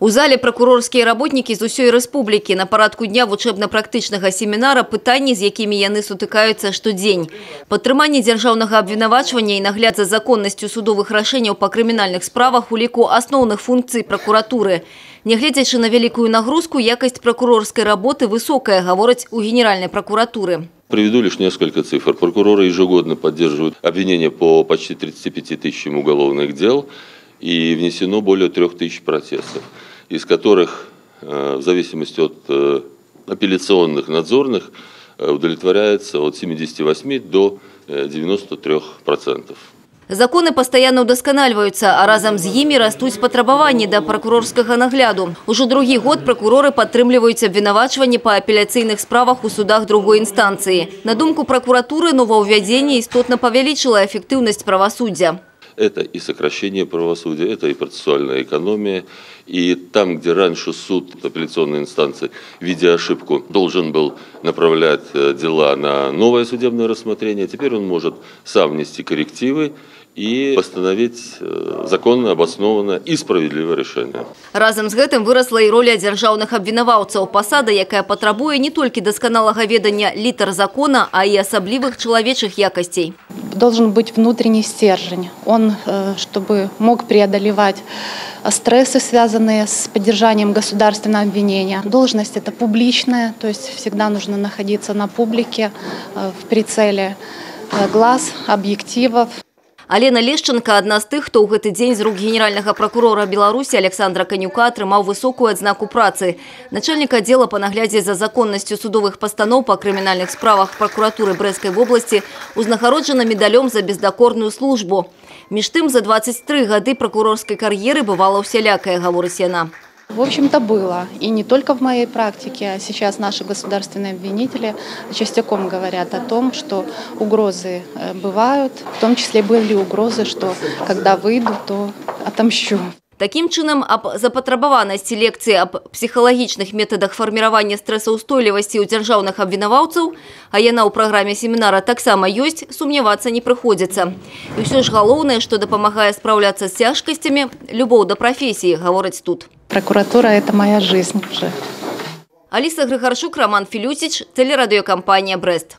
У зале пракурорскія работнікі з усёй рэспублікі. На парадку дня вучэбна-практычнага семінара пытанні, з якімі яны сутыкаюцца штодзень. Падтрыманне дзяржаўнага абвінавачвання і нагляд за законнасцю судовых рашэнняў па крымінальных справах у ліку асноўных функцый пракуратуры. Нягледзячы на вялікую нагрузку, якасць пракурорскай работы высокая, гавораць у Генеральнай пракуратуры. Приведу лишь несколько цифр. Прокуроры ежегодно поддерживают обвинения по почти 35 тысячам уголовных дел и внесено более 3000 протестов, из которых, в зависимости от апелляционных, надзорных, удовлетворяется от 78 до 93%. Законы пастаянна ўдасканальваюцца, а разам з імі растуць патрабаванні да пракурорскага нагляду. Ужо другі год пракуроры падтрымліваюць абвінавачванне па апеляцыйных справах у судах другой інстанцыі. На думку пракуратуры, новаўвядзенне істотна павялічыла эфектыўнасць правасуддзя. Это и сокращение правосудия, это и процессуальная экономия. И там, где раньше суд апелляционной инстанции, видя ошибку, должен был направлять дела на новое судебное рассмотрение, теперь он может сам внести коррективы и постановить законно, обоснованное и справедливое решение. Разам з гэтым вырасла і роля дзяржаўных абвінаваўцаў. Пасада, якая патрабуе не толькі дасканалага ведання літар закона, а і асаблівых чалавечых якасцей. Должен быть внутренний стержень. Он, чтобы мог преодолевать стрессы, связанные с поддержанием государственного обвинения. Должность это публичная, то есть всегда нужно находиться на публике, в прицеле глаз, объективов. Алена Лешченко – адна з тых, хто ў гэты дзень з рук генеральнага пракурора Беларусі Александра Канюка атрымаў высокую адзнаку працы. Начальнік аддзела па наглядзе за законнасцю судовых пастаноў па крымінальных справах пракуратуры Брэсцкай вобласці узнагароджана медалём за бездакорную службу. Між тым, за 23 гады пракурорскай кар'еры бывала ўсялякае, гаворыць яна. В общем-то, было. И не только в моей практике, а сейчас наши государственные обвинители частяком говорят о том, что угрозы бывают. В том числе были угрозы, что когда выйду, то отомщу. Такім чынам, аб запатрабаванасці лекцыі аб псіхалагічных метадах фарміравання стрэсаўстойлівасці ў дзяржаўных абвінаваўцаў, а яна ў праграме семінара таксама ёсць, сумнявацца не прыходзіцца. І ўсё ж галоўнае, што дапамагае спраўляцца з цяжкасцямі – любоў да прафесіі, гавораць тут. Прокуратура – это моя жизнь уже. Аліса Грыгарчук, Роман Філюціч, тэлерадыёкампанія «Брэст».